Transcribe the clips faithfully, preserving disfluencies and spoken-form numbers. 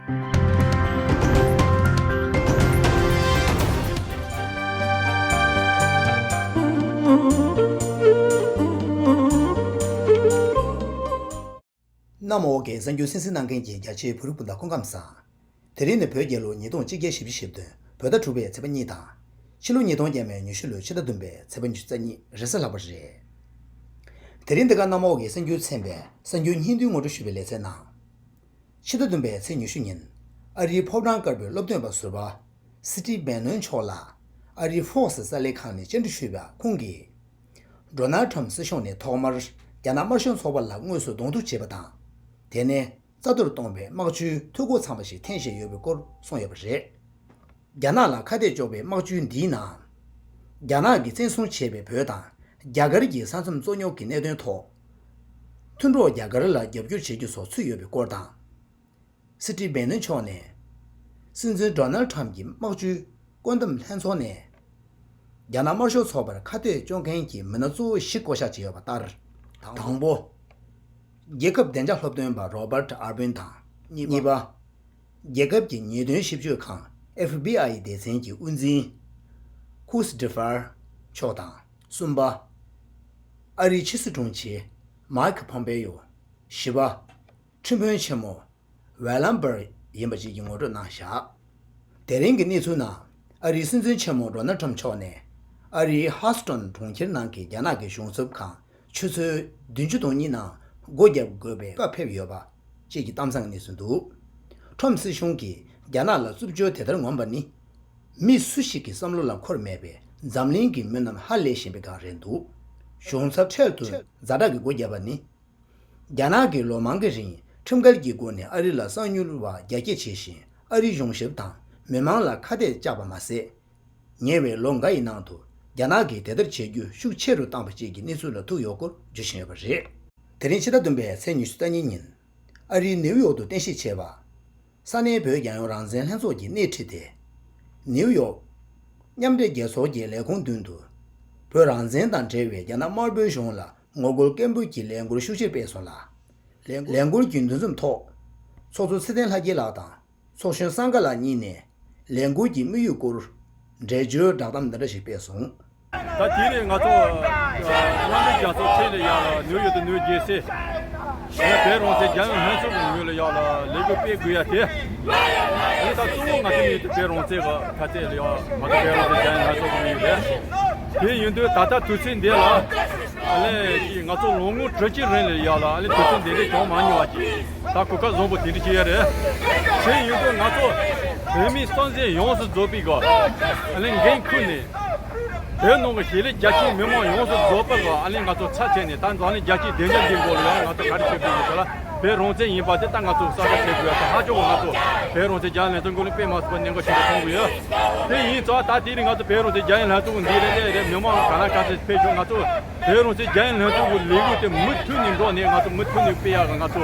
གནམ་འོག་གི་གསར་འགྱུར་གསན་གཟིགས་གནང་མཁན་གྱི་རྒྱ་ཆེའི་བོད་རིགས་སྤུན་ཟླ་སྐུ་ཁམས་བཟང་། དེ་རིང་ནི་བོད་རྒྱལ་ལོ་ཉིས་སྟོང་ཆིག་བརྒྱ་བཞི་བཅུ་ཞེ་བདུན་བོད་ཟླ་དྲུག་པའི་ཚེས་པ་གཉིས་དང་། ཕྱི་ལོ་ཉིས་སྟོང་ཉི་ཤུ་ལོའི་ཕྱི་ཟླ་བདུན་པའི་ཚེས་པ་ཉི་ཤུ་རྩ་གཉིས་རེས་གཟའ་ལྷག་པ་རེད། དེ་རིང་འདི་ག་གནམ་འོག་གི་གསར་འགྱུར་ཚན་པའི་གསར་འགྱུར་སྙིང་བསྡུས་ངོ་སྤྲོད་ཞུ་བའི་ལེ་ཚན་ནང་། ཕྱི་ཟླ་བདུན་པའི་ཚེས་ཉི་ཤུ་ཉིན། ཨ་རིའི་ཕོ་བྲང་དཀར་པོའི་སློབ་སྟོན་པ་ཟུར་པ། སི་ཏི་བྷེ་ནོན་མཆོག་ལ། ཨ་རིའི་ཧྥོག་སི་གསར་ལས་ཁང་ནས་བཅར་འདྲི་ཞུས་པར་ཁོང་གིས། ཌོ་ནལ་ཊམ་སྲིད་གཞུང་ནས་ཐོག་མར་རྒྱ་ནག་དམར་ཤོག་ཚོགས་པ་ལ་དངོས་སུ་གདོང་ཐུག་བྱས་པ་དང་། དེ་ནས་རྩ་གཏོར་གཏོང་བའི་དམག་ཇུས་འཐུས་སྒོ་ཚང་བ་ཞིག་འཐེན་བཞིན་ཡོད་པའི་སྐོར་གསུངས་ཡོད་པ་རེད། རྒྱ་ནག་ལ་ཁ་གཏད་གཅོག་པའི་དམག་ཇུས་འདིའི་ནང་། རྒྱ་ནག་གིས་བཙན་བཟུང་བྱས་པའི་བོད་དང་རྒྱ་གར་གྱི་ས་མཚམས་རྩོད་རྙོག་གི་གནད་དོན་ཐོག་མཐུན་གྲོགས་རྒྱ་གར་ལ་རྒྱབ་སྐྱོར་བྱེད་རྒྱུ་སོགས་ཚུད་ཡོད་པའི་སྐོར་དང་། སི་ཏི་བྷེ་ནོན་མཆོག་ནས། སྲིད་འཛིན་ཌོ་ནལ་ཊམ་གྱི་དམག་ཇུས་བཀོད་འདོམས་ལྷན་ཚོགས་ནས། རྒྱ་ནག་དམར་ཤོག་ཚོགས་པར་ཁ་གཏད་གཅོག་མཁན་གྱི་མི་སྣ་གཙོ་བོ་བཞི་བསྐོ་གཞག་བྱས་ཡོད་པ་ལྟར། དང་པོ། རྒྱལ་ཁབ་བདེ་འཇགས་སློབ་སྟོན་པ་རོ་བར་ཊ་ཨར་པིན་དང་། གཉིས་པ། རྒྱལ་ཁབ་ཀྱི་ཉེས་དོན་ཞིབ་དཔྱོད་ཁང་ཨེཕ་བི་ཨའི་སྡེ་ཚན་གྱི་དབུ་འཛིན། ཁུས་ཌི་ཧྥར་མཆོག་དང་། གསུམ་པ། ཨ་རིའི་ཕྱི་སྲིད་དྲུང་ཆེ་མཱིག་ཕོམ་པེ་ཡོ། བཞི་པ། ཁྲིམས་དཔོན་ཆེན་མོ་ཝེ་ལམ་པར་ཡིན་པ་བཅས་ཀྱི་ངོ་སྤྲོད་གནང་བཞག་དེ་རིང་གི་གནས་ཚུལ་ནང་། ཨ་རིའི་སྲིད་འཛིན་ཆེན་མོ་ཌོ་ནལ་ཊམ་མཆོག་ནས། ཨ་རིའི་ཧ་སི་ཊོན་གྲོང་ཁྱེར་ནང་གི་རྒྱ་ནག་གི་གཞུང་ཚབ་ཁང་ཆུ་ཚོད་བདུན་ཅུ་དོན་གཉིས་ནང་སྒོ་བརྒྱབ་དགོས་པའི་བཀའ་ཕེབས་ཡོད་པ་བཅས་ཀྱི་གཏམ་བཟང་གི་གནས་ཚུལ་འདུག་ཊམ་སྲིད་གཞུང་གིས་རྒྱ་ནག་ལ་རྩུབ་སྤྱོད་དེ་ལྟར་ངོམ་པ་ནི། མི་སུ་ཞིག་གི་བསམ་བློ་ལ་འཁོར་མེད་པའི་འཛམ་གླིང་གི་མི་རྣམས་ཧ་ལས་བཞིན་པའི་སྒང་རེད་འདུག་གཞུང་ཚབ་འཕྲལ་དུ་ཛ་དྲག་གི་སྒོ་བརྒྱབ་པ་ནི། རྒྱ་ནག་གིས་ལོ་མང་གི་རིང་ཁྲིམས་འགལ་གྱི་སྒོ་ནས་ཨ་རི་ལ་གསང་ཉུལ་བ་རྒྱ་སྐྱེད་བྱས་ཤིང་། ཨ་རིའི་གཞུང་ཞབས་དང་མི་མང་ལ་ཁ་གཏད་བཅག་པ་མ་ཟད། ཉེ་བའི་ལོ་འགའ་ཡི་ནང་དུ་རྒྱ་ནག་གིས་དེ་ལྟར་བྱེད་རྒྱུ་ཤུགས་ཆེ་རུ་བཏང་བ་བཅས་ཀྱི་གནས་ཚུལ་ལ་ཐུག་ཡོད་སྐོར་བརྗོད་བཞིན་ཡོད་པ་རེད། དེ་རིང་ཕྱི་ཟླ་བདུན་པའི་ཚེས་ཉི་ཤུ་རྩ་གཉིས་ཉིན། ཨ་རིའི་ནེའུ་ཡོག་ཏུ་རྟེན་གཞི་བྱས་པ། ས་གནས་བོད་རྒྱལ་ཡོངས་རང་བཙན་ལྷན་ཚོགས་ཀྱི་སྣེ་ཁྲིད་དེ། ནེའུ་ཡོག་མཉམ་འབྲེལ་རྒྱལ་ཚོགས་ཀྱི་ལས་ཁུངས་མདུན་དུ། བོད་རང་བཙན་དང་འབྲེལ་བའི་རྒྱ་ནག་དམར་པོའི་གཞུང་ལ་ངོ་རྒོལ་སྐད་འབོད་ཀྱི་ལས་འགུལ་ཤུགས་ཆེར་སྤེལ་སོང་ལ། ལས་འགུལ་གྱི་འདུ་འཛོམས་ཐོག་ཚོགས་གཙོ་ཚེ་བརྟན་ལྷ་རྒྱལ་ལགས་དང་། ཚོགས་གཞོན་སངྒ་ལགས་གཉིས་ནས་ལས་འགུལ་གྱི་དམིགས་ཡུལ་སྐོར་འགྲེལ་བརྗོད་བསྒྲགས་གཏམ་འདི་འདྲ་ཞིག་སྤེལ་སོང་། ད་དེ་རིང་ང་ཚོ་མཉམ་འབྲེལ་རྒྱལ་ཚོགས་ཆེད་ལས་ཡག་ལ་ནུ་ཡོད་དུ་ནུ་རྒྱལ་སྲས། ང་བོད་རང་བཙན་རྒྱལ་ཡོངས་ལྷན་ཚོགས་ཀྱི་ངོས་ལ་ཡག་ལ་ལས་འགུལ་སྤེལ་དགོས་ཡ་དེ། ཨ་ནི་ད་གཙོ་བོ་ང་ཚོ་ནི་བོད་རང་བཙན་གྱི་ཁ་གཏད་ལ་ཡག་ང་ཚོ་བོད་རང་བཙན་རྒྱལ་ཡོངས་ལྷན་ཚོགས་ཀྱི་ངོས་ལ། དེ་ཡིན་དུས་ད་ལྟ་དུས་ཚོད་འདི་ལ། ཨ་ལས་ཀྱིས་ང་ཚོ་ལོ་ངོ་དྲུག་ཅུ་རིང་ལ་ཡག་ལ་ཨ་ལས་དུས་ཚོད་འདི་འདྲ་བྱུང་མ་མྱོང་བ་ཅིག་ད་གོ་སྐབས་བཟང་པོ་དེ་འདྲ་ཅིག་ཡོད་རེད། དེ་ཡིན་དུས་ང་ཚོ་བོད་མི་སྲོང་བཙན་ཡོངས་སུ་རྫོགས་པའི་གི་ཨ་ལས་འགན་ཁུར་ནས། བོད་ནང་གི་གཞིས་ལུས་རྒྱ་ཆེའི་མི་མང་ཡོངས་སུ་རྫོགས་པ་གི་ཨ་ལས་ང་ཚོ་ཚབ་བྱས་ནས་ད་འཛམ་གླིང་རྒྱལ་སྤྱིའི་བདེ་འཇགས་འདིའི་སྐོར་ལ་ཡང་ང་ཚོ་ག་རེ་བྱེད་དགོས་ཡོད་ཟེར་ལ་བོད་རང་བཙན་ཡིན་པ་དེ་ད་ང་ཚོ་གསལ་བསྒྲགས་བྱེད་དགོས་ཡོད་ད་ཧ་ཅང་གི་ང་ཚོ་བོད་རང་བཙན་རྒྱལ་ཡོངས་ལྷན་ཚོགས་ངོས་ནས་དཔེ་མ་སྲིད་པ་གནད་འགག་ཆེན་པོ་མཐོང་གི་ཡོད། དེ་ཡིན་ཙང་ད་དེ་རིང་ང་ཚོ་བོད་རང་བཙན་རྒྱལ་ཡོངས་ལྷན་ཚོགས་འདི་རེད་དེ་རེད་མི་མང་ག་ལ་ག་ཚོད་ཕེབས་ཤོག་ང་ཚོ་བོད་རང་བཙན་རྒྱལ་ཡོངས་ལྷན་ཚོགས་ཀྱི་ལས་འགུལ་དེ་མུ་མཐུད་ནས་འགྲོ་ནས་ང་ཚོ་མུ་མཐུད་ནས་སྤེལ་ཡག་གི་ང་ཚོ་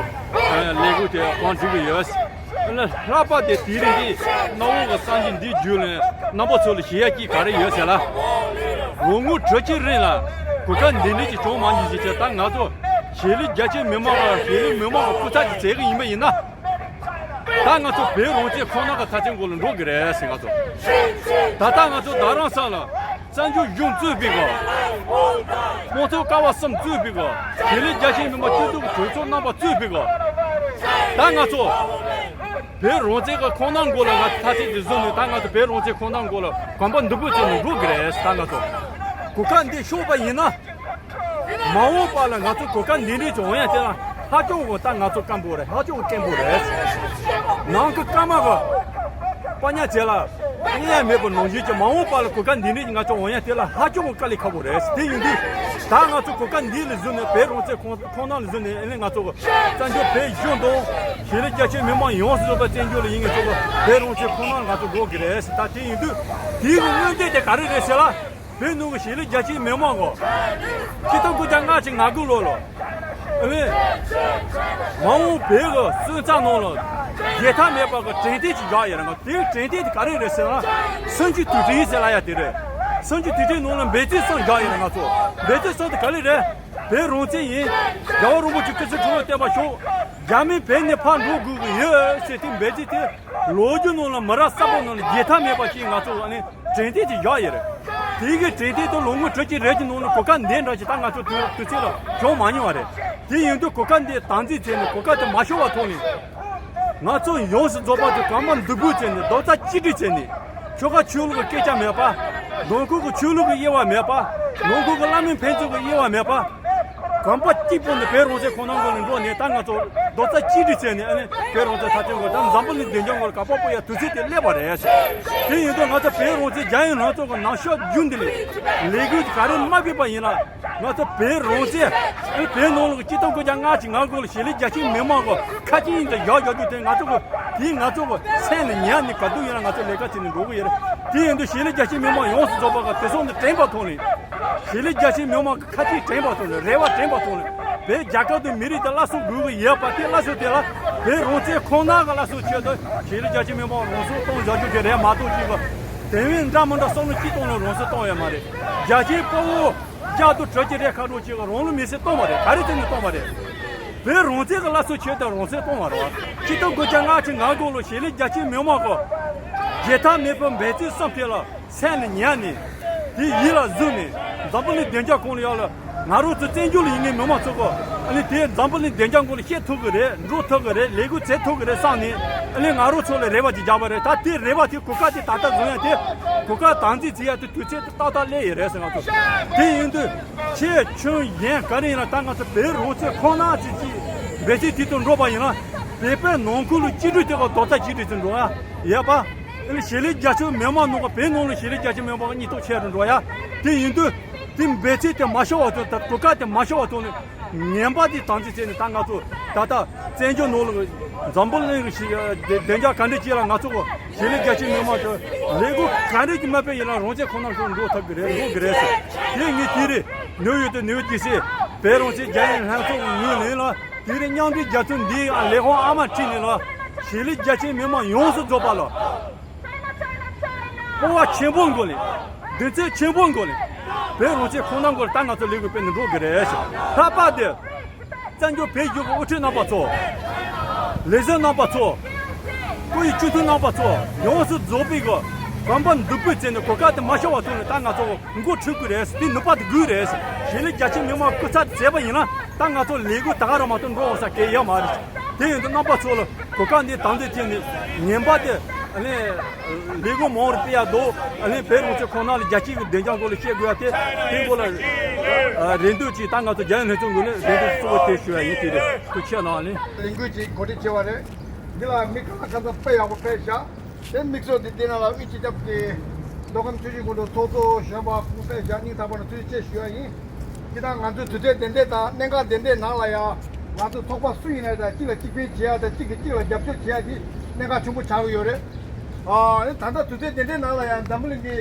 ལས་འགུལ་དེ་དབང་བསྒྱུར་གྱི་ཡོད། ལྷག་པར་དུ་དེ་རིང་འདི་གནམ་འོག་གི་སངས་རྒྱས་འདིའི་རྒྱུད་ལ་རྣམ་པ་ཚོ་ལ་ཞུ་ཡ་གཅིག་ག་རེ་ཡོད་ཟེར་ལ། ལོ་ངོ་དྲུག་ཅུའི་རིང་ལ་གོ་སྐབས་འདི་འདྲ་ཅིག་བྱུང་མ་མྱོང་ཞིག་བྱས་ད་ང་ཚོ་གཞིས་ལུས་རྒྱ་ཆེའི་མི་མང་ལ་གཞིས་ལུས་མི་མང་གི་སྐུ་ཚབ་ཅིག་བྱེད་གི་ཡིན་པ་ཡིན་ན། ད་ང་ཚོ་བོད་རང་བཙན་ཁོ་ན་གི་ཚབས་ཆེན་སྐོར་ལ་འགྲོ་གི་རེད་ཟེར་ང་ཚོ། ད་ལྟ་ང་ཚོ་རྡ་རམ་ས་ལ། བཙན་བྱོལ་གཞུང་གཙོས་པའི་གི། དམངས་གཙོ་ཀ་བ་གསུམ་གཙོས་པའི་གི། གཞིས་ལུས་རྒྱ་ཆེའི་མི་མང་སྤྱི་འཐུས་ཀྱི་གྲོས་ཚོགས་རྣམ་པ་གཙོས་པའི་གི། ད་ང་ཚོ། བོད་རང་བཙན་གྱི་ཁོངས་གཏོགས་སྐོར་ལ་ང་ཚོ་ཐ་ཚིག་འདི་བཟུང་ནས་ད་ང་ཚོ་བོད་རང་བཙན་ཁོངས་གཏོགས་སྐོར་ལ་གོམ་པ་མདུན་སྤོས་བྱས་ནས་འགྲོ་གི་རེད་ད་ང་ཚོ། གོ་སྐབས་འདི་ཤོར་བ་ཡིན་ན། མ་འོངས་པ་ལ་ང་ཚོ་གོ་སྐབས་འདི་འདྲས་ཀྱི་འོང་ཡ་དེ་ལ་ཧ་ཅང་གི་ད་ང་ཚོ་སྐམ་པོ་རེད་ཧ་ཅང་གི་སྐམ་པོ་རེད། ནང་གི་སྐར་མ་གི་དཔའ་ཉ་བྱས་ལ་དཔེ་ཡ་མེད་པ་ནང་བཞིན་གྱི་མ་འོངས་པ་ལ་གོ་སྐབས་འདི་འདྲས་ཀྱི་ང་ཚོ་འོང་ཡ་དེ་ལ་ཧ་ཅང་གི་དཀའ་ལས་ཁག་པོ་རེད། དེ་ཡིན་དུས་ད་ང་ཚོ་གོ་སྐབས་འདི་ལ་བཟུང་ནས་བོད་རང་བཙན་ཁོངས་ཁོངས་གཏོགས་ལ་བཟུང་ནས་ཨ་ནི་ང་ཚོ་གི་བཙན་བྱོལ་བོད་གཞུང་དང་གཞིས་ལུས་རྒྱ་ཆེའི་མི་མང་ཡོངས་སུ་རྫོགས་པ་བཙན་བྱོལ་ལ་ཡིན་ངེས་ཚོ་གི་བོད་རང་བཙན་ཁོངས་གཏོགས་ང་ཚོ་འགྲོ་གི་རེད། ད་དེ་ཡིན་དུས་དེའི་གི་མངོན་འདོད་དེ་ག་རེ་རེད་ཟེར་ལ། བོད་ནང་གི་གཞིས་ལུས་རྒྱ་ཆེའི་མི་མང་གི་ཆིག་སྟོང་དགུ་བརྒྱ་ལྔ་བཅུ་ང་དགུ་ལོ་ལ་ཨ་ནི་མ་འོངས་བོད་ཀྱི་སོན་རྩ་ནང་ལ་བརྗེད་ཐབས་མེད་པ་གི་དྲན་རྟེན་ཅིག་བཞག་ཡོད་རེད། ང་དེའི་དྲན་རྟེན་དེ་ག་རེ་རེད་ཟེར་ན་གསུམ་བཅུའི་དུས་དྲན་ཟེར་ལ་ཡ་དེ་རེད། གསུམ་བཅུའི་དུས་དྲན་ནང་ལ་འབད་བརྩོན་གསུམ་བཞག་ཡོད་རེད། ང་ཚོ་འབད་བརྩོན་གསུམ་དེ་ག་རེ་རེད། བོད་རང་བཙན་ཡིན། རྒྱལ་བ་རིན་པོ་ཆེ་སྐུ་ཚེ་ཁྲི་ལོ་བརྟན་པར་ཤོག་རྒྱ་མི་བོད་ནས་ཕར་འགྲོ་དགོས་ཀྱི་ཡོད་ཟེར་དེ་འབད་རྩིས་དེ་ལོ་རྒྱུས་ནང་ལ་མི་རབས་གསར་པ་ནང་ལ་བརྗེད་ཐབས་མེད་པ་ཞིག་ང་ཚོ་ཨ་ནི་དྲན་རྟེན་ཅིག་བཞག་ཡོད་རེད། དེ་གི་དྲན་རྟེན་དེ་ལོ་ངོ་དྲུག་ཅུ་རེ་གི་ནང་ལ་གོ་སྐབས་འདི་འདྲ་ཞིག་ད་ང་ཚོ་དུས་དུས་ཚོད་ལ་བྱུང་མ་མྱོང་བ་རེད། དེ་ཡིན་དུས་གོ་སྐབས་འདི་དམ་འཛིན་བྱས་ནས་གོ་སྐབས་དེ་མ་ཤོར་བ་ཐོག་ནས། ང་ཚོ་ཡོངས་སུ་རྫོགས་པ་དེ་གོམ་པ་མདུན་སྤོས་བྱས་ནས་རྡོག་རྩ་གཅིག་སྒྲིལ་བྱས་ནས། ཆོལ་ཁ་ཆོས་ལུགས་ཀྱི་སྐད་ཆ་མེད་པ། ནང་ཁུལ་གྱི་ཆོས་ལུགས་ཀྱི་དབྱེ་བ་མེད་པ། ནང་ཁུལ་གྱི་བླ་མའི་ཕན་ཚུན་གྱི་དབྱེ་བ་མེད་པ། གོམ་པ་གཅིག་སྤོས་ནས་བོད་རང་བཙན་ཁོ་ན་སྒང་ལ་འགྲོ་ནས་ད་ང་ཚོ་རྡོག་རྩ་གཅིག་སྒྲིལ་བྱས་ནས་ཨ་ནི་བོད་རང་བཙན་མཐའ་དོན་སྐོར་དང་འཛམ་བུ་གླིང་བདེ་འཇགས་སྐོར་ག་པར་སྤོ་ཡ་དུས་ཚོད་དེ་སླེབས་པ་རེད། དེ་ཡིན་དུས་ང་ཚོ་བོད་རང་བཙན་རྒྱལ་ཡོངས་ལྷན་ཚོགས་ཀྱི་ནང་ཤོག་རྒྱུན་འདི་ལས་ལས་འགུལ་ག་རེ་མ་ཕེབས་པ་ཡིན་ན། ང་ཚོ་བོད་རང་བཙན། ཨེ་བོད་ནང་ལོགས་ཀྱི་ཆིག་སྟོང་དགུ་བརྒྱ་ལྔ་བཅུ་ང་དགུ་ལ་གཞིས་ལུས་རྒྱ་ཆེའི་མི་མང་གི་ཁ་ཆེམས་ཡིན་དུ་བཞག་བཞག་རྒྱུ་དེ་ང་ཚོ་གི་དེ་ང་ཚོ་གི་སེམས་ལ་ཉར་ནས་ག་དུས་ཡིན་ན་ང་ཚོ་ལས་ཀ་བྱེད་ནས་འགྲོ་གི་ཡོད་རེད། དེ་ཡིན་དུས་གཞིས་ལུས་རྒྱ་ཆེའི་མི་མང་ཡོངས་སུ་རྫོགས་པ་གི་དེ་སོང་དུ་དྲན་པ་ཐོག་ནས། གཞིས་ལུས་རྒྱ་ཆེའི་མི་མང་གི་ཁ་ཆེམས་དྲན་པ་ཐོག་ནས་རེ་བ་དྲན་པ་ཐོག་ནས་བོད་རྒྱལ་ཁབ་དེ་མི་རིགས་དེ་སླར་གསོ་དགོས་གི་ཡོད་པ་དེ་སླར་གསོ་དེ་ལ་བོད་རང་བཙན་ཁོ་ན་གི་སླར་གསོ་ཆེད་དུ་གཞིས་ལུས་རྒྱ་ཆེའི་མི་མང་རང་སྲོག་གཏོང་བཞག་རྒྱུ་དེ་རེད་མ་གཏོགས་ཅིག་གི་དེ་བས་འདྲ་མི་འདྲ་བསམ་བློ་གཅིག་གཏོང་ནས་རང་སྲོག་གཏོང་ཡོད་མ་རེད། རྒྱ་ཆེའི་དཔའ་བོ། ལྕགས་རྡོ་གྲི་གི་རས་ཁ་རོག་ཅིག་རང་ལུས་མེར་སྲེག་གཏོང་བ་རེད། ག་རེ་བྱས་ནས་གཏོང་བ་རེད། བོད་རང་བཙན་གྱི་སླར་གསོ་ཆེད་དུ་རང་བཙན་གཏོང་བ་རེད་བ། ཆིག་སྟོང་དགུ་བརྒྱ་ལྔ་བཅུ་ང་དགུ་ལོ་གཞིས་ལུས་རྒྱ་ཆེའི་མི་མང་གི་བརྗེད་ཐབས་མེད་པའི་འབད་བརྩོན་བསམ་འཕེལ་ལ་སེམས་ལ་ཉར་ནས། དེ་ཡིད་ལ་བཟུང་ནས་འཛམ་བུ་གླིང་བདེ་འཇགས་ཁོངས་ལ་ཡོད་ལ་ང་རང་ཚོ་བཙན་བྱོལ་ལ་ཡིན་མཁན་མི་མང་ཚོ་གི་ཨ་ནི་དེ་འཛམ་བུ་གླིང་བདེ་འཇགས་སྐོར་ལ་བཤད་ཐུབ་གི་རེད། འགྲོ་ཐུབ་གི་རེད། ལས་འགུལ་བྱེད་ཐུབ་གི་རེད་བསམ་ནས་ཨ་ནི་ང་རང་ཚོ་ལ་རེ་བ་ཅིག་རྒྱག་པ་རེད། ད་དེ་རེ་བ་དེ་གོ་སྐབས་དེ་ད་ལྟ་བཟུང་ཡ་དེ་གོ་སྐབས་དམ་འཛིན་བྱེད་ཡ་དེ་དུས་ཚོད་དེ་ཏག་ཏག་སླེབས་ཡོད་རེད་ཟེར་ང་ཚོ། དེ་ཡིན་དུས་ཆེ་ཆུང་གཞན་ག་རེ་ཡིན་ན་ད་ང་ཚོ་བོད་རང་བཙན་ཁོ་ན་ཅིག་ཅིག་འབད་བརྩོན་དེ་དུ་འགྲོ་བ་ཡིན་ན་བོད་པའི་ནང་ཁུལ་ལ་གཅིག་སྒྲིལ་དེ་ག་རྡོག་རྩ་གཅིག་སྒྲིལ་དུ་འགྲོ་ཡ་ཡོད་པ། ཨ་ནི་གཞིས་ལུས་རྒྱ་ཆེའི་མི་མང་ནང་གི་བོད་ནང་ལ་གཞིས་ལུས་རྒྱ་ཆེའི་མི་མང་གི་སྙིང་སྟོབས་ཆེ་རུ་འགྲོ་ཡ། དེ་ཡིན་དུས་དེ་འབད་བརྩོན་དེ་མ་ཤོར་བ་དང་ད་གོ་སྐབས་དེ་མ་ཤོར་བ་དང་ནི། ངན་པ་དེ་དམ་འཛིན་བྱས་ནས་ད་ང་ཚོ་ད་ལྟ་བཙན་བྱོལ་ནང་ལ་འཛམ་བུ་གླིང་གི་ཞི་བདེ་འཇགས་ག་འདྲ་ཅིག་ལ་ང་ཚོ་གཞིས་ལུས་རྒྱ་ཆེའི་མི་མང་ཚོ་ལས་འགུལ་ག་འདྲ་ཅིག་མ་སྤེལ་ཡིན་ན་རང་བཙན་ཁོ་ན་ཚོ་འགྲོ་ཐུབ་ཀྱི་རེད། འགྲོ་གི་རེད་ཟེར། དེ་ངས་དེ་རིང་ནིའུ་ཡོག་ཏུ་ནིའུ་ཇར་སི་བོད་རང་བཙན་རྒྱལ་ཡོངས་ལྷན་ཚོགས་ཀྱི་ངོས་ནས་ལ་དེ་རིང་མཉམ་འབྲེལ་རྒྱལ་ཚོགས་འདིའི་ལས་ཁུངས་ཨ་མ་ཁྲིད་ནས་ལ་གཞིས་ལུས་རྒྱ་ཆེའི་མི་མང་ཡོངས་སུ་རྫོགས་པ་ལ། སྤོབས་པ་ཆེན་པོའི་སྒོ་ནས། གདེང་ཚོད་ཆེན་པོའི་སྒོ་ནས། བོད་རང་བཙན་ཁོ་ན་སྐོར་ད་ང་ཚོ་ལས་འགུལ་སྤེལ་ནས་འགྲོ་དགོས་རེད་ཟེར། ལྷག་པར་དུ། བཙན་བྱོལ་བོད་གཞུང་གི་དབུ་ཁྲིད་རྣམ་པ་ཚོ། ལས་བཟོ་རྣམ་པ་ཚོ། སྐུ་ཡི་སྤྱི་འཐུས་རྣམ་པ་ཚོ་ཡོངས་སུ་རྫོགས་པའི་གི་གོམ་པ་མདུན་སྤོས་བྱས་ནས་གོ་སྐབས་དེ་མ་ཤོར་བ་ཐོག་ནས་ད་ང་ཚོ་འགོ་ཁྲིད་དགོས་རེད་ཟེར། དེ་ནུས་པ་དེ་དགོས་རེད་ཟེར། གཞིས་ལུས་རྒྱ་ཆེའི་མི་མང་སྐུ་ཚབ་བྱས་པ་ཡིན་ན་ད་ང་ཚོ་ལས་འགུལ་ད་ག་རང་མ་གཏོགས་འགྲོ་འོང་ས་གལ་ཡོད་མ་རེད། དེ་ཡིན་དུས་རྣམ་པ་ཚོ་ལ་གོ་སྐབས་འདི་དམ་འཛིན་བྱས་ནས་ངན་པ་དེ་ཨ་ནི་ལས་འགུལ་མང་རུ་སྤེལ་ཡག་འདུག་ཨ་ནི་བོད་རང་བཙན་ཁོ་ན་ལ་རྒྱལ་སྤྱི་གི་བདེ་འཇགས་སྐོར་ལ་བཤད་དགོས་ཡག་དེ་དེ་སྐོར་ལ་ཨ་རེ་འདུན་ཅིག་ད་ང་ཚོ་རྒྱལ་ཡོངས་ལྷན་ཚོགས་ངོས་ནས་རེ་འདུན་གཙོ་བོ་དེ་ཞུ་ཡག་ཡིན། དེ་རེད། ཐུགས་རྗེ་གནང་། ཨ་ནི་ལས་འགུལ་ཅིག་གོ་སྒྲིག་བྱས་པ་རེད། འདི་ལ་མི་གང་ལ་གང་འཚམ་དཔེ་ཡག་པོ་ཕེབས་ཤག་དེ་དམིགས་བསལ་དེ་བལྟས་ན་ལ་དབུས་སྤྱི་ཁྱབ་ཀྱི་མདོ་ཁམས་ཆུ་བཞི་སྒང་དྲུག་ཚོགས་གཙོ་གཞོན་པ་ཁོང་ཕེབས་ཤག་སྙིང་ཐག་པ་ནས་ཐུགས་རྗེ་ཆེ་ཞུ་ཡག་ཡིན། སྤྱིར་བཏང་ང་ཚོའི་དུས་ཚོད་དེ་འདྲའི་དང་གནད་འགག་དེ་འདྲའི་ནང་ལ་ཡང་ང་ཚོ་ཚོགས་པ་སུ་ཡིན་ན་ཡང་གཅིག་ལ་གཅིག་ཕན་བྱེད་ཡག་དང་གཅིག་གིས་གཅིག་ལ་རྒྱབ་སྐྱོར་བྱེད་ཡག་དེ་གནད་འགག་ཆེན་པོ་ཆགས་ཀྱི་ཡོད་རེད། ཨ་ནི་ད་ལྟ་དུས་ཚོད་དེ་འདྲའི་ནང་ལ་ཡང་འཛམ་བུ་གླིང་གི་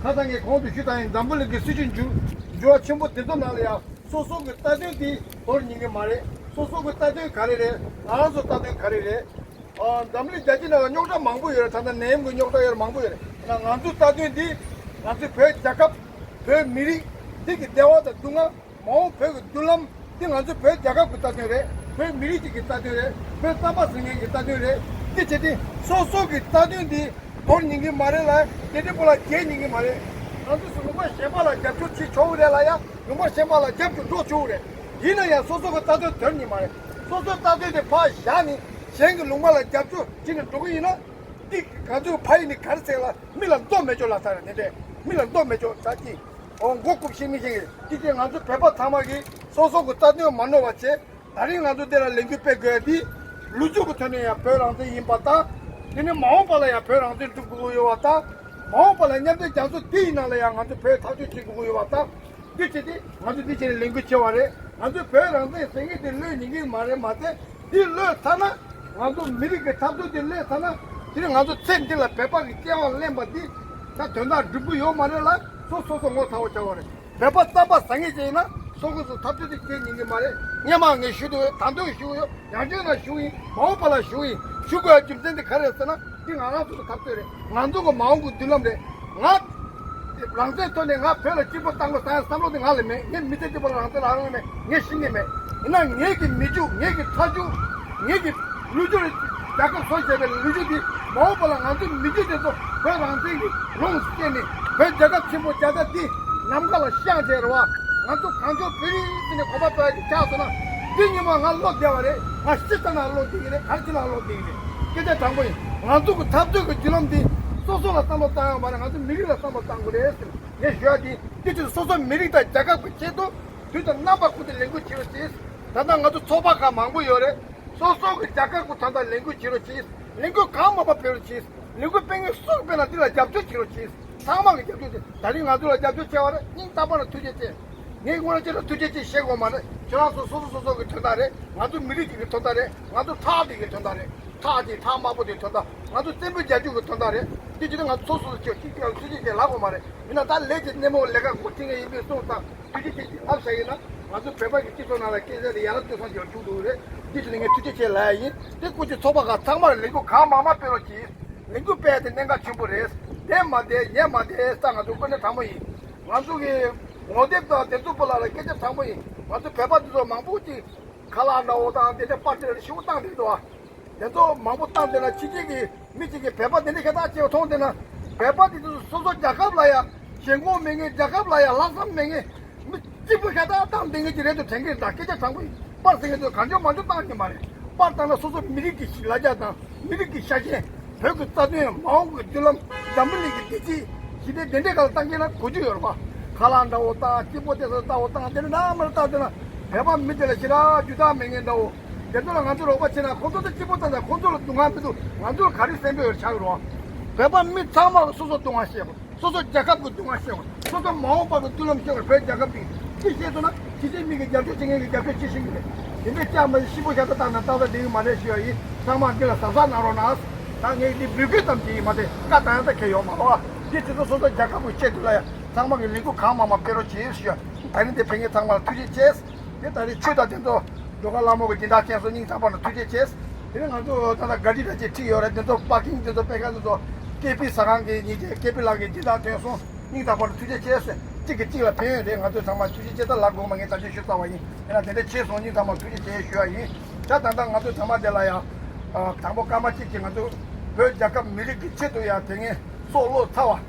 ཁ་སང་ངས་གོང་དུ་ཞུས་དང་ཡིན། འཛམ་བུ་གླིང་གི་སྲིད་བྱུས་འགྱུར་འགྱུར་བ་ཆེན་པོ་དེ་ཚོ་ནང་ལ་ཡང་སོ་སོ་གི་རྩ་དོན་དེ་དོར་ཉན་གི་མ་རེད། སོ་སོ་གི་རྩ་དོན་ག་རེ་རེད། ང་རང་ཚོ་རྩ་དོན་ག་རེ་རེད། ཨ་འཛམ་གླིང་རྒྱལ་སྤྱི་ནང་ལ་རྙོག་དྲ་མང་པོ་ཡོད་རེད། ད་ལྟ་ནད་ཡམས་ཀྱི་རྙོག་དྲ་ཡོད་རེད། མང་པོ་ཡོད་རེད། ཡིན་ན་ང་ཚོའི་རྩ་དོན་འདི་ང་ཚོའི་བོད་རྒྱལ་ཁབ་བོད་མི་རིགས་འདི་གི་བདེ་བ་དང་སྡུག་བསྔལ། མ་འོངས་བོད་ཀྱི་མདུན་ལམ་འདི་ང་ཚོའི་བོད་རྒྱལ་ཁབ་ཀྱི་རྩ་དོན་རེད། བོད་མི་རིགས་གཅིག་གི་རྩ་དོན་རེད། བོད་རྩམ་པ་ཟ་མཁན་གྱི་རྩ་དོན་རེད། འདི་བྱས་ཏེ་སོ་སོ་གི་རྩ་དོན་འདི་དོར་ཉན་གི་མ་རེད་ལ་དེ་འདྲའི་པོ་ལ་རྒྱལ་ཉན་གི་མ་རེད། ང་ཚོས་ལུང་པ་གཞན་པ་ལ་རྒྱབ་སྐྱོར་བྱེད་ཆོག་གི་རེད་ལ་ཡ། ལུང་པ་གཞན་པ་ལ་རྒྱབ་སྐྱོར་འགྲོ་ཆོག་གི་རེད། ཡིན་ན་ཡང་སོ་སོ་གི་རྩ་དོན་དོར་ཉན་མ་རེད། སོ་སོའི་རྩ་དོན་དེ་ཕར་བཞག་ནས་གཞན་གྱི་ལུང་པ་ལ་རྒྱབ་སྐྱོར་བྱེད་ནས་འགྲོ་གི་ཡིན་ན། འདི་ང་ཚོའི་ཕ་ཡུལ་ནི་ག་རེ་ཟེར་ལ་མི་ལ་མདོ་མེད་ཅོག་ལ་ས་རེད། དེ་འདྲས་མི་ལ་མདོ་མེད་ཅོག་ད་ཅི། འོ་མགོ་སྐུབ་ཤེས་མི་ཤེས་ཀྱི་ཅི་ཅི་ང་ཚོ་བོད་པ་ཚང་མ་གིས་སོ་སོ་གི་རྩ་དོན་མ་ནོར་བ་བྱས། ད་རིང་ང་ཚོ་འདི་ལ་ལས་འགུལ་སྤེལ་དགོས་ཡ་འདི་ལོ་རྒྱུས་ཀྱི་ཐོག་ནས་ཡང་བོད་རང་བཙན་ཡིན་པ་དང་། དེ་ནས་མ་འོངས་པ་ལ་ཡང་བོད་རང་བཙན་སྒྲུབ་དགོས་ཀྱི་ཡོད་པ་དང་། མ་འོངས་པ་ལ་མཉམ་འབྲེལ་རྒྱལ་ཚོགས་འདི་ཡི་ནང་ལ་ཡང་ང་ཚོ་བོད་ཐག་གཅོད་བྱེད་དགོས་ཀྱི་ཡོད་པ་དང་། འདི་བྱས་ཏེ་ང་ཚོ་འདི་བྱས་ནས་ལས་འགུལ་བྱེད་པ་རེད། ང་ཚོས་བོད་རང་བཙན་ཟེར་མཁན་དེ་བློས་ཉན་གྱི་མ་རེད་མ་ཚད། འདི་བློས་ཚར་ན། ང་ཚོ་མི་རིགས་ཀྱི་འཐབ་རྩོད་འདི་བློས་ཚར་ན། དེ་ནི་ང་ཚོ་ཚེ་འདི་ལ་བོད་པ་གི་སྐྱེ་བ་ལེན་པ་འདི་ད་དོན་དག་འགྲུབ་ཀྱི་ཡོད་མ་རེད་ལ་སོ་སོ་སོ་ངོ་ཚ་བོ་བྱ་བ་རེད། བོད་པ་རྩམ་པ་ཟ་མཁན་ཅིག་ཡིན་ན་སོ་སོ་སོ་འཐབ་རྩོད་འདི་བྱེད་ཉན་གྱི་མ་རེད། སྔོན་མ་ངས་ཞུ་འདུག་ད་དུང་ཞུ་གི་ཡོད། ཡང་བསྐྱར་ན་ཞུ་གི་ཡིན། མ་འོངས་པ་ལ་ཞུ་གི་ཡིན། ཞུ་དགོས་ཡ་རྒྱུ་མཚན་འདི་ག་རེ་རེད་ཟེར་ན། འདི་ང་རང་ཚོ་གི་འཐབ་རྩོད་རེད། ང་ཚོ་གི་མ་འོངས་ཀྱི་མདུན་ལམ་རེད། ང་རང་བཙན་ཐོག་ནས་ང་བོད་ལ་གཅིག་པོ་བཏང་དགོས་བཏང་ཡ་བསམ་བློ་དེ་ང་ལ་མེད། ངས་མི་ཚེ་གཅིག་པོ་ལ་རང་བཙན་ལ་རག་ལས་མེད། ངས་ཤི་ནི་མེད། ཡིན་ན་ངེད་ཀྱི་མི་རྒྱུད་ངེད་ཀྱི་ཚ་རྒྱུད་ ངེད་ཀྱི་ལོ་རྒྱུས། རྒྱལ་ཁབ་བཟོ་བྱས་པའི་ལོ་རྒྱུས་འདི་མ་འོངས་པ་ལ་ང་ཚོའི་མི་རྒྱུད་དེ་ཚོ་བོད་རང་བཙན་གྱི་ལུང་བསྟན་ནས། བོད་རྒྱལ་ཁབ་ཆེན་པོ་རྒྱ་ཚ་འདི་ནམ་མཁའ་ལ་བཤམས་བྱས་རེད་བ། ང་ཚོ་གངས་ལྗོངས་བོད་རིགས་ཟེར་ནས་གོམ་པ་སྤོས་ཀྱི་ཆགས་སོང་ན། འདི་ཉིན་མོ་ང་བློ་བདེ་བ་རེད། ང་སྤྱིར་བཏང་ན་བློ་བདེ་གི་རེད། ག་རེ་བྱས་ན་བློ་བདེ་གི་རེད། སྐད་ཆ་དྲང་པོ་ཡིན། ང་ཚོ་གི་འཐབ་རྩོད་ཀྱི་བརྒྱུད་ལམ་འདི་སོ་སོ་ལ་བསམ་བློ་བཏང་ཡོད་མ་རེད། ང་ཚོ་མི་རིགས་ལ་བསམ་བློ་བཏང་དགོས་རེད་ཟེར་ངས་ཞུ་ཡ་འདི། འདི་ཕྱིར་སོ་སོ་མི་རིགས་དང་རྒྱལ་ཁབ་ཀྱི་ཆེད་དུ་དུས་དང་རྣམ་པ་ཀུན་ཏུ་ལས་འགུལ་བྱེད་རོགས་གྱིས། ད་ལྟ་ང་ཚོ་ཚོགས་པ་ཁག་མང་པོ་ཡོད་རེད། སོ་སོ་གི་རྒྱལ་ཁབ་ཀྱི་དོན་དག་ལས་འགུལ་བྱེད་རོགས་གྱིས། ལས་འགུལ་གང་མང་པོ་སྤེལ་རོགས་གྱིས། ལས་འགུལ་སྤེལ་མཁན་སུ་སྤེལ་ན་དེ་ལ་རྒྱབ་སྐྱོར་བྱེད་རོགས་གྱིས། ཚང་མ་གི་རྒྱབ་སྐྱོར་བྱེད། ད་རིང་ང་ཚོ་ལ་རྒྱབ་སྐྱོར་བྱས་པ་རེད། སྙིང་ཐག་པ་ནས་ཐུགས་རྗེ་ཆེ། ངས་སྔོན་ལ་ཁྱེད་ཚོ་ཐུགས་རྗེ་ཆེ་ཞེས་དགོས་མ་རེད། ཁྱེད་རང་ཚོ་སོ་སོ་སོ་སོ་གི་དོན་དག་རེད། ང་ཚོ་མི་རིགས་ཅིག་གི་དོན་དག་རེད། ང་ཚོ་ཁྲག་དེ་གི་དོན་དག་རེད། ཁྲག་དེ་ཁྲག་དམར་པོ་དེ་དོན་དག་ང་ཚོ་བཙན་པོའི་རྒྱལ་ཁབ་ཀྱི་དོན་དག་རེད། འདི་བྱས་ན་ང་ཚོ་སོ་སོ་སོ་ཁྱེད་ཅིག་ཅིག་ལ་ཐུགས་རྗེ་ཆེ་ལབ་དགོས་མ་རེད། ཡིན་ན་ད་ལས་ཀྱི་སྣེ་མོ་ལས་ཀ་འགོ་ཁྲིད་མཁན་ཡིན་པའི་སོང་ཙང་ཐུགས་རྗེ་ཆེ་ཅིག་ལབ་བཞག་ཡིན་ན། ང་ཚོ་བོད་པ་གི་སྤྱི་ཚོགས་ནང་ལ་སྐད་ཆ་དེ་ཡ་རབས་སྤྱོད་བཟང་ཅིག་ཡོང་བཅུག་འདུག་རེད། འདི་བྱས་ན་ངས་ཐུགས་རྗེ་ཆེ་ལབ་ཡ་ཡིན། དེ་སྐུ་མཁྱེན་ཚོགས་པ་ཁག་ཚང་མར་ལས་འགུལ་གང་མང་མང་སྤེལ་རོགས་གྱིས། ལས་འགུལ་སྤེལ་ཡ་དེ་གནད་འགག་ཆེན་པོ་རེད། བསྡད་མ་བསྡད་ཉལ་མ་བསྡད་ས་ང་ཚོ་དངོས་གནས་དྲང་མོ་ཡིན། ང་ཚོ་གི་ངོ་དེབ་དང་དེ་ཚོ་པོ་ལ་ལ་སྐད་ཆ་དྲང་པོ་ཡིན། ང་ཚོ་བོད་པ་འདི་ཚོ་མང་པོ་ཅིག་ཁ་ལག་འདྲ་བོ་དང་དེ་འདྲ་པར་དེ་ལ་ཞེ་པོ་བཏང་བསྡད་འདུག་ཨ། དེ་ཚོ་མང་པོ་བཏང་བསྡད་ན་ཕྱི་རྒྱལ་གྱི་མི་གཅིག་གིས་བོད་པ་དེ་འདྲ་ཤ་སྟག་ཅིག་མཐོང་བསྡད་ན། བོད་པ་དེ་ཚོ་སོ་སོ་རྒྱལ་ཁབ་ལ་ཡ་ཞེན་ཁོག་མེད་མཁན། རྒྱལ་ཁབ་ལ་ཡ་ལྷག་བསམ་མེད་མཁན། མི་གཅིག་པུ་ཤ་སྟག་བཏང་བསྡད་མཁན་ཅིག་རེད་འདུག་དྲན་གྱི་རེད། ད་སྐད་ཆ་དྲང་པོ་ཡིན། པར་ཟེར་མཁན་ཚོ་གང་བྱུང་མང་བྱུང་བཏང་གི་མ་རེད། པར་བཏང་ན་སོ་སོ་མི་རིགས་ཀྱི་ལ་རྒྱ་དང་མི་རིགས་ཀྱི་ཤ་ཞེན། བོད་ཀྱི་རྩ་དོན། མ་འོངས་ཀྱི་མདུན་ལམ། འཛམ་བུ་གླིང་གི་བདེ་སྐྱིད། ཞི་བདེ་དེ་འདྲའི་སྒང་ལ་བཏང་གི་ན་གོ་རྒྱུ་ཡོད་རེད་པ། ཁ་ལག་འདྲ་བོ་བཏང་། སྐྱིད་པོ་བསྡད་ས་ལྟ་བུ་བཏང་། དེ་འདྲ་ནང་མར་བཏང་དེ་ན་བོད་པ་མི་དེ་ལ་ཞེ་དྲག་རྒྱུ་དག་མེད་མཁན་འདྲ་བོ། དེ་ཚོ་ལ་ང་ཚོ་རོགས་པ་བྱེད་ན་ཁོང་ཚོ་ད་སྐྱིད་པོ་བཏང་ན་ཁོང་ཚོ་ལ་སྡུག་བསྔལ་མི་འདུག་ང་ཚོ་ལ་ག་རེ་སེམས་པའི་ཆགས་ཡོད་རེད་པ། བོད་པ་མི་ཚང་མ་ལ་སོ་སོ་སྡུག་བསྔལ་ཤེས་དགོས། སོ་སོ་རྒྱལ་ཁབ་ཀྱི་སྡུག་བསྔལ་ཤེས་དགོས། སོ་སོ་མ་འོངས་པ་གི་མདུན་ལམ་ཤེས་དགོས། བོད་རྒྱལ་ཁབ་འདི་ཅི་ཤེས་སོང་ན་ཕྱི་རྒྱལ་མི་གི་རྒྱབ་སྐྱོར་བྱེད་མཁན་གི་རྒྱབ་སྐྱོར་བྱེད་ཤེས་ཀྱི་རེད། དེ་འདྲའི་ལྕགས་མ་ཤི་པོ་ཤ་སྟག་བཏང་ན་ཏག་ཏག་བསྡད་ཀྱི་མ་རེད་ཞུ་ཡ་ཡིན། ཚང་མ་འདི་ལ་གཟབ་གཟབ་གནང་རོགས་གནང་། ད་ངས་འདི་འབོད་སྐུལ་ཙམ་གྱིས་མ་དེ་བཀའ་བཏང་ཡ་ད་གལ་ཡོད་མ་རེད་པ། འདི་ཁྱེད་ཚོ་སོ་སོ་རྒྱལ་ཁབ་ཀྱི་ཆེད་དུ་ལ་ཡ་ཚང་མ་གི་ལས་འགུལ་གང་མང་མང་སྤེལ་རོགས་བྱེད་ཞུ་ཡ། ད་རིང་འདི་ཕེབས་མཁན་ཚང་མ་ལ་ཐུགས་རྗེ་ཆེ། དེ་ད་རེས་ཆོས་དང་དེ་ཚོ་འགྲོ་ཁ་ལྷ་མོ་གི་སྦྱིན་བདག་མཁན་ཚོ་སྙིང་ཐག་པ་ནས་ཐུགས་རྗེ་ཆེ། དེ་ནས་ང་ཚོ་ད་ལྟ་ག་ཌི་ད་ཅིག་ཁྲིད་ཡོད་རེད། དེ་ཚོ་པར་ཀིང་དེ་ཚོ་སྤེལ་མཁན་དེ་ཚོ་ཀེ་པི་ཟ་ཁང་གི་ཉེ་ཆར་ཀེ་པི་ལགས་ཀྱི་སྦྱིན་བདག་ཐོན་སོང་། སྙིང་ཐག་པ་ནས་ཐུགས་རྗེ་ཆེ་ཟེར། གཅིག་གིས་གཅིག་ལ་ཕན་ཡོན་རེད། ང་ཚོས་ཚང་མ་ཐུགས་རྗེ་ཆེ། ད་ལབ་དགོས་མ་ངས་ད་ཅིག་ཞུ་ཚར་བ་ཡིན། དེ་ན་དེ་འདྲ་བྱས་སོང་། སྙིང་ཐག་པ་ཐུགས་རྗེ་ཆེ་ཞུ་བ་ཡིན། ད་ད་ལྟ་ང་ཚོ་ཚང་མ་དེ་ལ་ཡང་དང་པོ་སྐར་མ་གཅིག་ཅིག་ང་ཚོ་བོད་རྒྱལ་ཁབ་མི་རིགས་ཀྱི་ཆེད་དུ་ཡང་དེ་སྔའི་སྲོག་བློས་ཚར་བ།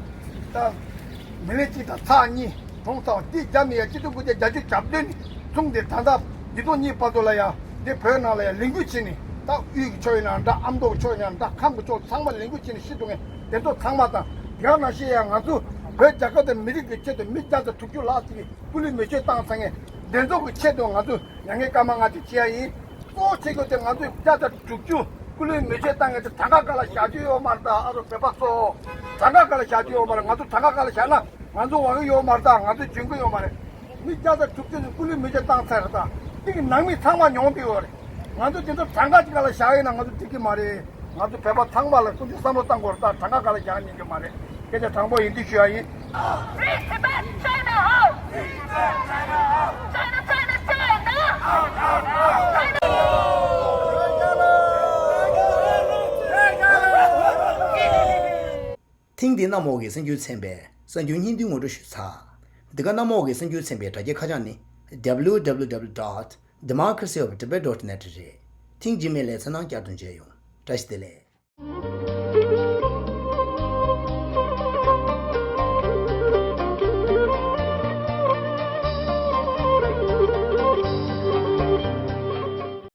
ད་མི་ལེ་གཅིག་དང་ཚེག་གཉིས་གྲོངས་ཚར་བ་འདི་རྒྱབ་ནས་ཡང་སྤྱི་ཟླ་དགུ་བརྒྱ་བརྒྱད་ཅུ་གྱ་བདུན་ནས་བཟུང་སྟེ་ད་ལྟ་ཉིས་སྟོང་གཉིས་བར་དུ་ལ་ཡང་འདི་བོད་ནང་ལ་ཡང་ལས་འགུལ་བྱས་ནས། ད་དབུས་ཀྱི་ཕྱོགས་ཡིན་ན་འདྲ། ཨ་མདོ་གི་ཕྱོགས་ཡིན་ན་འདྲ། ཁམས་ཀྱི་ཕྱོགས་ཚང་མ་ལས་འགུལ་བྱས་ནས་ཤི་འགྲོ་མཁན་དེ་ཚོ་ཚང་མ་དང་། དེ་ག་ནང་བཞིན་ཡང་ང་ཚོ་བོད་རྒྱལ་ཁབ་དང་མི་རིགས་ཀྱི་ཆེད་དུ་མི་བརྒྱ་དང་དྲུག་ཅུ་ལྷག་ཅིག་གིས་སྐུ་ལུས་མེ་མཆོད་བཏང་ཚར་མཁན་དེ་ཚོ་གི་ཆེད་དུ་ང་ཚོས་མྱ་ངན་སྐར་མ་ལྔ་བཅུ་བྱེད་ཡ་ཡིན། གཙོ་བོ་བྱེད་དགོས་དེ་ང་ཚོས་བརྒྱ་དང་དྲུག་ཅུ་སྐུ་ལུས་མེ་མཆོད་བཏང་མཁན་དེ་གྲངས་ཀ་སྒང་ལ་བཞག་རྒྱུ་ཡོད་མ་རེད། ད་ཨ་རོ་བོད་པ་ཚོ། གྲངས་ཀ་སྒང་ལ་བཞག་རྒྱུ་ཡོད་མ་རེད། ང་ཚོ་གྲངས་ཀ་སྒང་ལ་བཞག་ན་ང་ཚོ་དབང་གི་ཡོད་མ་རེད། ད་ང་ཚོ་འཇོན་གི་ཡོད་མ་རེད། མི་བརྒྱ་དང་དྲུག་ཅུ་ནས་སྐུ་ལུས་མེ་མཆོད་བཏང་ཚར་རེད། ད་དེ་གི་ནང་མི་ཚང་མ་མྱོང་བསྡད་ཡོད་རེད། ང་ཚོ་དེ་ཚོ་གྲངས་ཀ་ཅིག་སྒང་ལ་བཞག་ཡིན་ན་ང་ཚོ་འགྲིག་གི་མ་རེད། ང་ཚོ་བོད་པ་ཚང་མ་ལ་ཀུན་གྱིས་བསམ་བློ་བཏང་དགོས་རེད། ད་གྲངས་ཀ་སྒང་ལ་བཞག་ཉན་གི་མ་རེད། སྐད་ཆ་དྲང་པོ་ཡིན་དུས་ཞུ་ཡ་ཡིན། Free Tibet, China out! China, China, China! ཐེངས་འདིའི་གནམ་འོག་གི་གསར་འགྱུར་ཚན་པས་གསར་འགྱུར་སྙིང་བསྡུས་ངོ་སྤྲོད་ཞུས་ཚར། འདི་ག་གནམ་འོག་གི་གསར་འགྱུར་ཚན་པའི་དྲ་རྒྱའི་ཁ་བྱང་ནི་W W W dot democracy of Tibet dot net རེད། ཐེངས་རྗེས་མའི་ལེ་ཚན་ནང་བསྐྱར་དུ་མཇལ་ཡོང་། བཀྲ་ཤིས་བདེ་ལེགས།